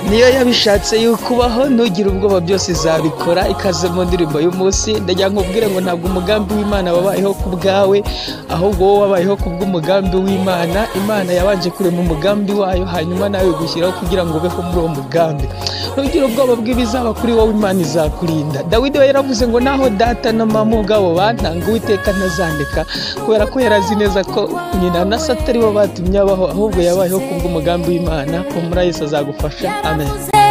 Niyo yabishatse yuko ubaho, ntugire ubwoba, byose izabikora. Ikaze mu ndirimbo y'umunsi. Ndagira nkubwire ngo ntabwo umugambi w'Imana wabayeho ku bwawe, ahubwo wowe wabayeho ku bw'umugambi w'Imana. Imana yabanje kurema umugambi wayo, hanyuma nawe igushyiraho kugira ngo ubeho muri uwo mugambi. Ntugire ubwoba bw'ibizaba kuri wowe, Imana izakurinda. Dawidi we yaravuze ngo naho data na mama ubwabo bantanga, Uwiteka ntazandeka, kubera ko yarazi neza ko nyina na se atari bo batumye abaho, ahubwo yabayeho ku bw'umugambi w'Imana. Humura, Yesu azagufasha. Amen.